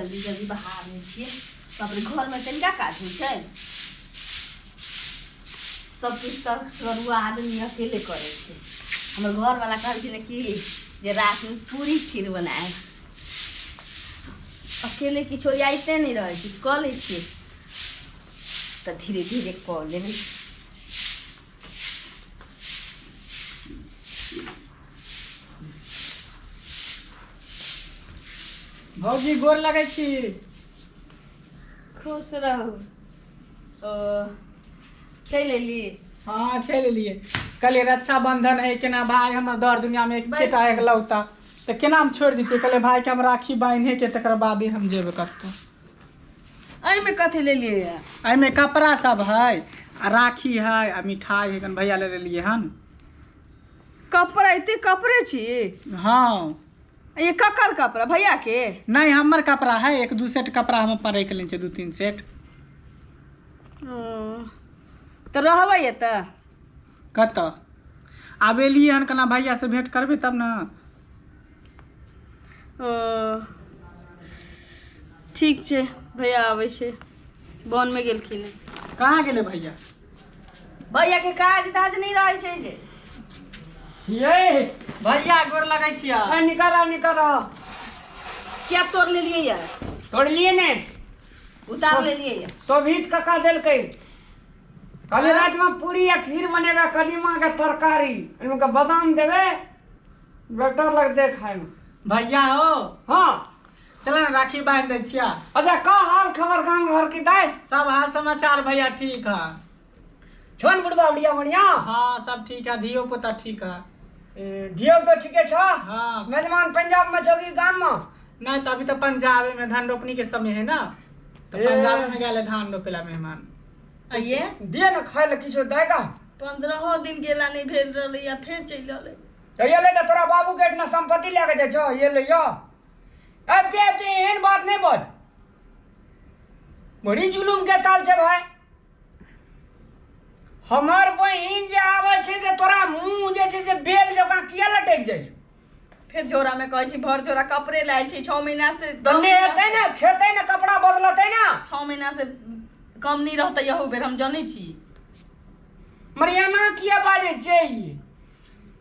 जल्दी जल्दी बहार लै छियै। बाप रे, घरमे तनिका काज होइ छै? सब किछु तऽ सरुआ आदमी अकेले करै छै। हमर घरवला कहलखिन कि जे रातिमे पूरी खीर बनायब। अकेले किछु ओरियाइते नहि रहै छै, कऽ लै छियै तऽ धीरे धीरे कऽ लेबै। भौजी, गोर लगै छी। खुश रहू। ओ चलि एली? हाँ, चलि एलियै। कहलियै रक्षाबंधन है, केना भाई हमर दर दुनिया में एकेटा एकलौता, तऽ केना हम छोड़ि दितियै? कहलियै भाईके हम राखी बान्हे के तकर बादे हम जेबै कतहु। एहिमे कथी लेलियै? एहिमे कपड़ा सब है आ राखी है आ मिठाई है। कन भैया ले लेलियै हन। कपड़ा? एते कपड़े छी? हाँ। ये ककर कपड़ा, भैया के? नहीं, हमर कपड़ा है। एक दू सेट कपड़ा हम अपन राखि लेने छियै, दू तीन सेट। ओ, तऽ रहबै एतऽ? कतऽ आब एलियै हन, केना भैया से भेंट करबै तब ने। ओ ठीक छै, भैया आबै छै, वनमे गेलखिन। कहाँ गेलै भैया? भैया के काज ताज नहि रहै छै जे। ये भैया, गोर लगै छियै। निकल निकल। किया तोड़ लेलियै यार? तोड़लिए ने। उतार लेलियै यार। शोभित काका देलकै। कहलियै रातिमे पूरी आ खीर बनेबै, कदीमा के तरकारी, ओहिमे के बादाम देबै, बेटर लगतै खायमे। भैया हो। हाँ। चल ने, राखी बांधि दै छियै। अच्छा, का हाल खबर गाँव घर की दाय? सब हाल समाचार भैया ठीक है। छोन बुढ़बा बढ़िया बढ़िया? हाँ, सब ठीक है, धियो पोता ठीक है। धियो तो ठीके छ? हाँ। मेजमान पंजाब में छौ कि गाम में? नहीं, तो अभी तो पंजाबे में धान रोपनी के समय है ना, तो ए। पंजाबे में गेल है धान रोपेला मेहमान। आइए। दिए ने खाय ले किछो देगा। 15 दिन गेला नहि भेल रहलै आ फेर चलि रहलै। तो ये ले ले, तोरा बाबू के इतना संपत्ति लेके जाइ छौ, ये ले यो। आबिते आबिते एहन बात नहीं बोल, बड़ी जुलुम के ताल छै भाई। हमर बहिन जे आबै छै तऽ तोरा मुँह जे छै से बेल जकाँ किया लटकि जाइ छौ? फेर झोरा में कहै छी, भर झोरा कपड़े लायल छी 6 महीना से। तऽ नहेतै ने, खेतै ने, कपड़ा बदलतै ने। 6 महीना से कम नहि रहतै यहू बेर, हम जनै छी। मरियाना किया बाजै छै ई?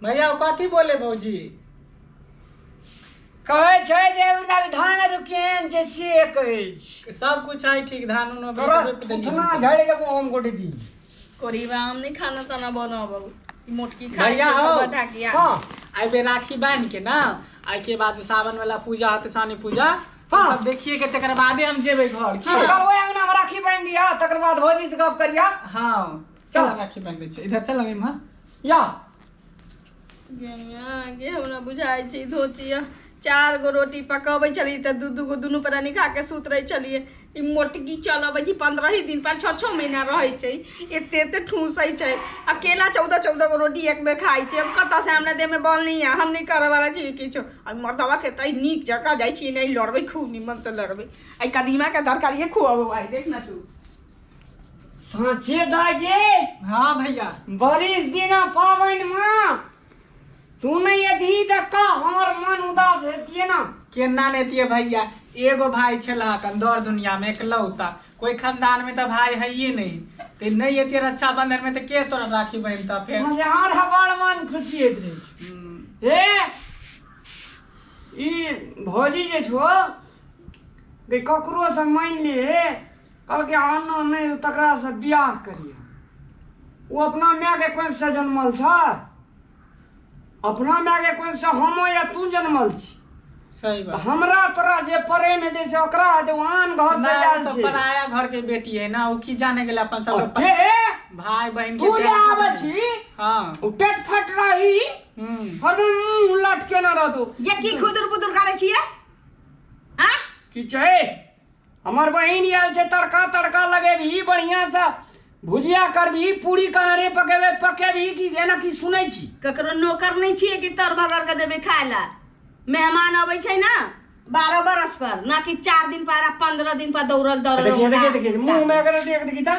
भैया, ओ कथी बोले भौजी? कहै छै जे ओ धान आर केहन छै, से कहै छै। सब कुछ है ठीक, धान उन अभी तोरा तऽ रोपि देलियै। उतना झड़ि गेबो हम गोटे दिन। कोरीबा हम नहि खाना ताना बनाबो, ई मोटकी खाइ भैया छै। हो। तऽ बढ़ा के हँ। एहि बेर राखी बान्हि के ना, एहिके बाद सावन वाला पूजा होतै, सानी पूजा। हाँ। सब देखिए के तकर बादे हम जेबै घर की। चल, ओहि अंगना में राखी बान्हि दिहा, तकर बाद भौजी से गप करिहा। हाँ, चल। चल। राखी बान्हि दै छियै, इधर चल इम्हर। या। गे माय गे, हमरा बुझाइ छै धोचिया। चार गो रोटी पकबै छलियै तऽ दू दू गो दुनू प्राणी खा के सुत रहै छलियै। ई मोटकी चल अबै छै 15 ही दिन पर, 6-6 महीना रहै छै, एते एते ठूसै छै अकेला, 14-14 गो रोटी एक बेर खाइ छै। हम कतऽसँ, हमरा देहमे बल नहि यऽ, हम नहि करऽवला छी किछो। आ मर्दवा के तऽ नीक जकाँ जाइ छी, नहि लड़बै, खूब निमनसँ लड़बै। एहि कदीमाके तरकारिए खुअबै आइ, देख ने तू। साँचे दाय गे। हाँ भैया। बरिस दिना पाबनि में तू नहीं एतही तऽ का हमर मन उदास हेतिये ना? केना नहि दिए भैया? एगो भाई छला कन दौड़ दुनिया में एकलौता, कोई खानदान में तो भाई है ही नहीं, तो नहीं एतिए रक्षाबंधन में तो के तोरा राखी बहनता फिर? साँचे हमरा बड़ मन खुशी होइत रहै। हे, ई भौजी जे छौ गे, ककरो से मानि ले, कहलकै आना नहि तकरा से बियाह करिहे। ओ अपना मायके कोखि से जनमल छ? अपना मायके कोखि से हमो या तू जनमल छी। सही बात। हमरा तोरा जे प्रेम हेतै से ओकरा हेतै, ओ आन घर से ना, वो आयल तो छै। पराया घर के बेटी है ना, वो की जाने गेले अपन सब हे, भाई बहन के तू जे प्यार आबै कुछ नहीं। छी, हाँ। ओ पेट फट रही, हरदम मुँह लटके न रहतौ। ये की खुदुर बुदुर करै छियै आँ? की छै, हमर बहिन आयल छै, तड़का तड़का लगेबही, बढ़िया से भुजिया करबही, पूरी कनरे पकेबे, पकेबही कि एना की सुनै छी? ककरो नौकर नहि छियै कि तर भगर के देबै खाय ला। मेहमान अबै छै ना 12 बरस पर, ना कि 4 दिन पर आ 15 दिन पर दौड़ल दौड़ल। देखिए, देखिए, देखिए, मुंह में अगर देख, देखी त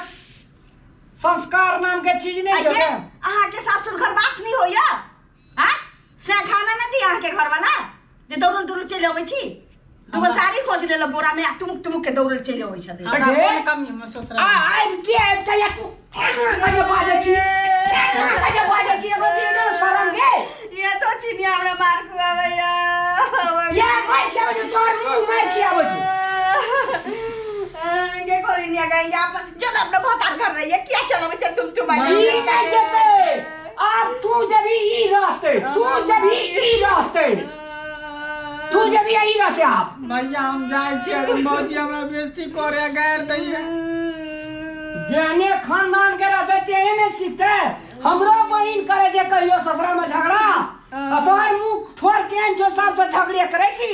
संस्कार नाम के चीज नहीं छै। अहाँके सासुर घर बास नहि होइया आ से खाना नहि दिया अहाँके घरवाला जे दौड़ल दौड़ल चलि अबै छी? दूगो साड़ी खोज लेलक बोरा में आ तुमुक तुमुक के दौड़ल चलि अबै छथिन। हमरा गे। कोन कमी हमर ससुरा आ आबि के आबि के या तू केना कहे बाजै छी, केना कहे बाजै छी, एगो चीज ने शरम गे। ये तो चिनिया हमरा मार खुआबैया। या मार खियाबै छौ, तोहर मुँह मार खियाबै छौ। गे कोरिनिया गई आप जो अपना भतार घर रही है क्या चलो चल तुम तुम ई नहि जेतै। आब तू जब ई रहतै, तू जब ई रहतै, तू जब ई रहतै आब। भैया हम जाइ छियै, भौजी हमरा बेइज्जती करे गारि दैया। जेहने खानदान के रहतै तेहने सीखतै। हमरो बहिन करे छै कहियो ससुरा में झगड़ा, आ तोहर मुँह ठोर केहन छौ, सब से झगड़े करे छी।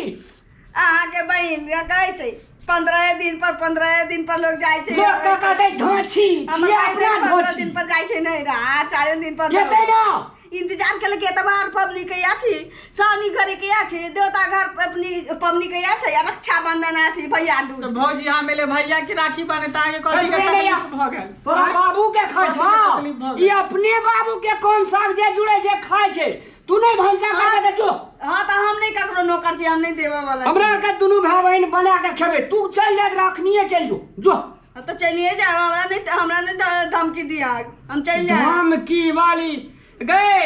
अहाँके बहिन कहै छै 15 दिन पर, 15 दिन पर लोग जाइ छै। लोग के कहतै धोछी हमर छियै, बहिन अपना 15 धोछी दिन पर जाइ छै नैहरा, 4 दिन पर एतै ना। इंतजार केलक एतबार पबनी के या छी, सानी घरे के या छी, देवता घर पबनी पबनी के या छै, आ रक्षाबंधन आथी भैया दूज। तो भौजी हम एले भैया के राखी बान्हे त अहाँके कथी के अरे तकलीफ या। भऽ गेल? तोरा बाबू के खाइ कथी के छौ? तकलीफ भऽ ई गेल? अपने बाबू के कोन साग जे जुड़े छै खाइ छै, तू नहीं भनसा करके दे जो। हाँ तो हम नहीं ककरो नौकर छी, हम नहीं देवे वाला। हमरा आर के दुनू भाई बहिन बना के खेबे, तू चल जा रखनिए चल जो जो। हाँ, तो चलिए जाओ, हमरा नहीं धमकी दिया, हम चल जाए। धमकी वाली गए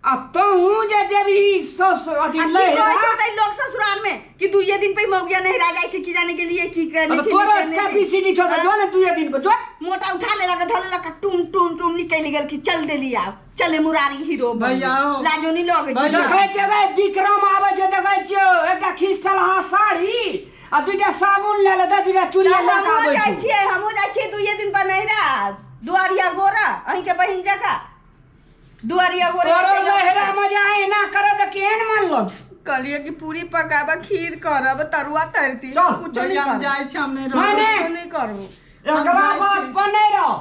आ तहू जे जेबही ससुर अथी आ की लहिरा। कहै छौ तै लोग ससुराल में कि दुइये दिन पे मौगिया नहिरा जाइ छै की जाने के लिए की करने अरे छै, तोरो नहि करने छै। कैपेसिटी छौ त जो ने दुइये दिन पे जो। मोटा उठा लेलक धऽ लेलक टूम टूम टूम निकलि गेल कि चल देली आब चले मुरारी हीरो बन भैया गेल। हो। लाजो नहीं लगै छै। भैया। देखै छियै गै विक्रम आबै छै, देखै छियौ एकटा खींचलहा साड़ी आ दुइटा साबुन लए लेतै, दुइटा चूड़िया लए के हमहूँ आबै जाइ छै। छियै, हमहूँ जाइ छियै दुइये दिन पर नहिरा, दुआरिया गोरा अहीं के बहिन जकाँ दुआरिया गोरा। तोरो लहरा मजा एना करे त केहन मानलक? कहलियै कि पूरी पकाब, खीर करब, तरुआ तरती, चल, कुछो नहीं भैया हम करब। जाइ छी, हम नहीं नहीं, रहब। नहीं। कुछो नहीं करब। एकरा जाइ बात छी। पर नहीं रह,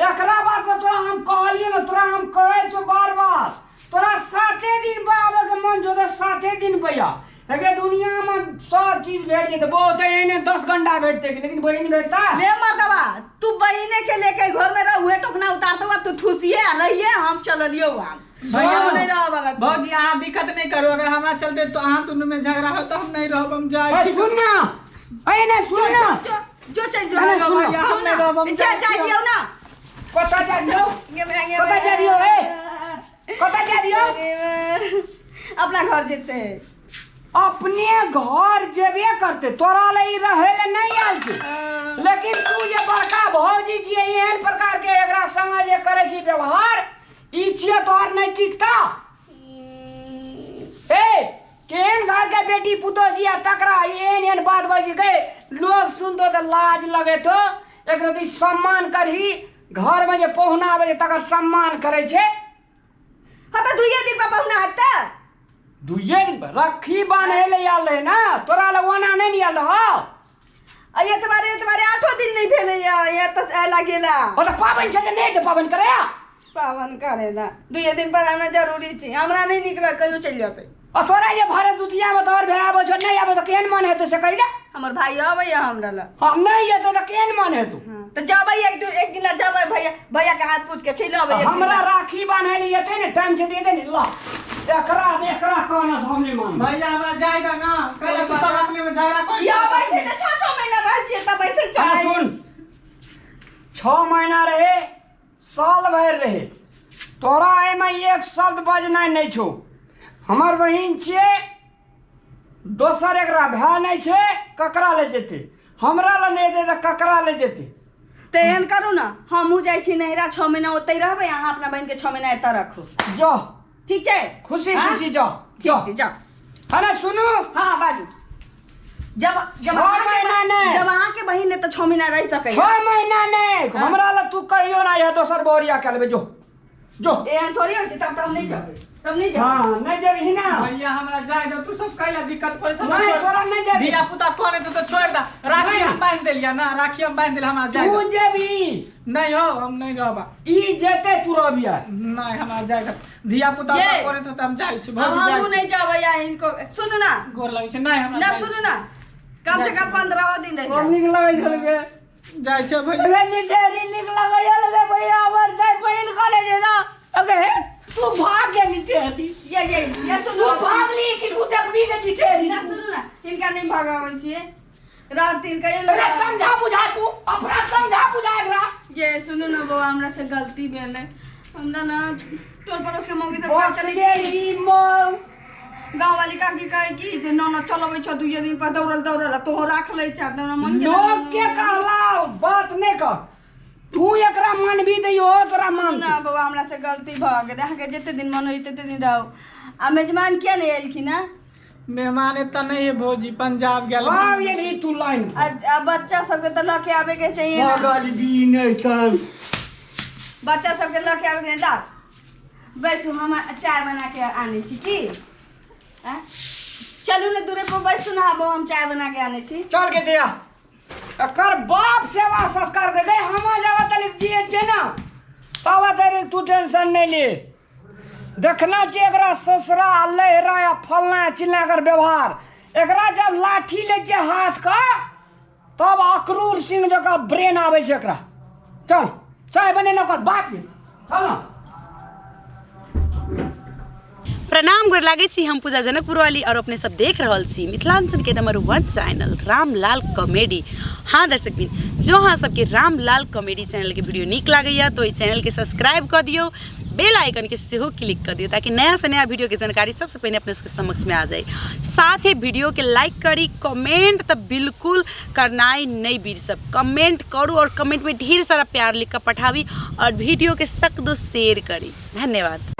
एकरा बात पर तोरा हम कहलियै ने, तोरा हम कहै छौ बार बार, तोरा 7 दिन पर आबै के मन छौ त 7 दिन पर आ। एके दुनिया में सब चीज भेट जेतै, बहुत एहने 10 घंटा भेटतै लेकिन बहिन भेटता? ले मर्दवा, तू बहिने के लेके घर में रह, उहे टोकना उतार दो, तू ठुसिए आ रहिए, हम चललियो आब। भैया, हम नहीं रहब वाला। भौजी अहाँ दिक्कत नहीं करू, अगर हमरा चलते तो अहाँ दुनू में झगड़ा हो तो हम नहीं रहब, हम जाइ ए, छी। सुन ना, ए ने सुन ना। जो जो चल जो। अरे सुन ना। भैया, हम जो नहीं रहब, हम ना। जाइ जा छी। दियौ ना। कतऽ जा दियौ? कतऽ जा दियौ, ए? कतऽ जा दियौ? अपना घर जेते। अपने घर जेबे करते, तोरा ले ई रहे ले नहीं आयल छै, लेकिन तू जे बड़का भौजी छियै एहन प्रकार के एकरा संग जे करै छी व्यवहार, ई छियै तोहर नैतिकता? ए केहन घर के बेटी पुतोह छियै तकरा एहन एहन बात बाजी गए लोग सुनतो तऽ लाज लगेतो। एकरा तऽ सम्मान करही, घर में जे पहुना आबै छै तकर सम्मान करै छै। हाँ तो दुइये दिन पर पहुना आता। दुइये दिन पर रखी बान्हे ले आयल रहे ना, तोरा लग ओना नहीं ने आयल रहो। आ ये तुम्हारे तुम्हारे 8 दिन नहीं भेले या, ये तो ऐला गेला। ओ तो पाबनि छै तऽ नहि तऽ पाबनि करे। पाबनि करे ना, दुइये दिन पर आना जरूरी छै, हमरा नहीं निकल कहियो चलि जेतै। आ तोरा जे भरे दुतिया में तोहर भाय आबै छौ नहीं आबै तऽ केहन मन हेतौ से कहि दे। हमर भाई आबैया हमरा लग। हाँ नहीं एतौ तऽ केहन मन हेतौ? हाँ, तऽ जबै एक दिन जबै भैया, भैया के हाथ पूछ के चलि अबै एक दिन। हमरा राखी बान्है लए एतै ने टाइम छै तऽ एतै ने, ल एकरा एकरा कहना से हम नहीं मानबै। भैया हमरा जाय दे ना, कहले तू सब अपने में झगड़ा कर। ई आबै छै तऽ 6 महीना रहै छियै तब ऐसे हाँ, चलै। सुन, 6 महीना रहे, साल भरि रहे, तोरा एहिमे एक शब्द बजनाइ नहि छौ। हमर बहिन छियै, दोसर एकरा भाय नहि छै, ककरा ले जेतै? हमरा लए नहि एतै तऽ ककरा ले जेतै? तऽ एहन करू ने, हमहूँ जाइ छी नैहरा, 6 महीना ओतहि रहबै, अहाँ अपना बहिनके 6 महीना एतऽ रखू। जाओ। ठीक छै? खुशी हाँ? खुशी जाओ, ठीक जाओ। छै, जाओ। अरे सुनू। हाँ बाजू। जब जब 6 महीना नहि। जब अहाँके बहिन ने तऽ 6 महीना रहि सकैए। 6 महीना नहि, हाँ। हमरा लए तू कहियो ना यह दोसर बोरिया कऽ लेबै, जो जो। एहन थोड़ी होइ छै, तब तऽ हम नहि जेबै, तब नहि जेबै। हाँ नहीं जेबही ना। भैया हमरा जाय दो, तू सब कैला दिक्कत करै छौ? नहीं, तोरा नहीं जेबही। धिया पुता कोने तो छोड़ दा, राखी नहीं। हम बांध देलिया ना, राखी हम बांध देलिया, हमरा जाय तू दो। जेबही। नहीं हो, हम नहीं रहबा। ई जेते तू रहबिया। नहीं हमरा जाय दो, धिया पुता ये। कोने तो हम जाय छी, अब भौजी जाय हमहूँ छी। नहीं जेबै या हिनको सुनू ना। गोर लगै छै, नहीं हमरा ना जाय सुनू छी। ना, कम से कम 15 दिन रहि बड़ जाउ। नीक लगै छल गे। जाय छै भैया। अगे नीक लगै छल गे भैया, हमर दाइ बहिन कहने छै ना। अगे। तू भाग गेली टेहरी। ये तू सुनू। भागली कि तू देखबी गे टेहरी? ना, सुनू ना, हिनका नहि भगाबै छियै, रहथिन कहियो। एकरा समझा बुझा, तू अपना समझा बुझा एकरा। ये सुनू ना बौआ, हमरा से गलती भेलै। हमरा ना टोल पड़ोस के मौगी सब कहै छलै। बकलेरी मौ। गाँव वाली काकी कहे कि जे ननद चलबै छौ, दुइये दिन पर दौड़ल दौड़ल आ तोहो राख लै छ, तऽ हमरा मन केना। लोग के कहला बात नहि कर, तू एकरा मानबी दैयो तोरा सुनू मान। ना बौआ, हमरा से गलती भऽ गेल। अहाँके जते दिन मन होइ तते दिन रहू। आ मेजमान किया नहि एलखिन हँ? मेहमान एतऽ नहि है भौजी, पंजाब गेल। आब एलही तू लाइन। आ बच्चा सबके तऽ लऽ के आबे के चाहिए ना। पागल भी नहि सब। बच्चा सबके लऽ के आबे के। दा बैठू, हम चाय बना के आनै छी की। आँय? चलू ने, दूरे पर बैसू ने, हम चाय बना के आनै छी। चल के दिया, एकर बाप सेवा संस्कार के गए। हम जावा तलिक जिए छै ना, तब तरी तू टेंशन नहीं ले। देखना चाहिए एकरा ससुरा लहरा या फलना चिलना एकर व्यवहार। एकरा जब लाठी ले छै हाथ का, तब अक्रूर सिंह जकाँ ब्रेन आबै छै एकरा। चल, चाय बनेने ओकर बाप के, चल ना। प्रणाम, गोर लागै छी। हम पूजा जनकपुर वाली और अपने सब देख रहल छी मिथिलांचल के नंबर 1 चैनल रामलाल कॉमेडी। हाँ दर्शक बिन, जो अहाँ सबके रामलाल कॉमेडी चैनल के वीडियो नीक लागैया तो एहि चैनल के सब्सक्राइब कऽ दियौ, बेल आइकन के सेहो क्लिक कऽ दियौ, ताकि नया से नया वीडियो के जानकारी सबसे पहिने अपने सबके समक्ष में आ जाए। साथ ही वीडियो के लाइक करी, कमेंट तऽ बिल्कुल करनाइ नहीं बीर सब, कमेंट करू और कमेंट में ढेर सारा प्यार लिख कर पठाबी और वीडियो के सक दो शेयर करी। धन्यवाद।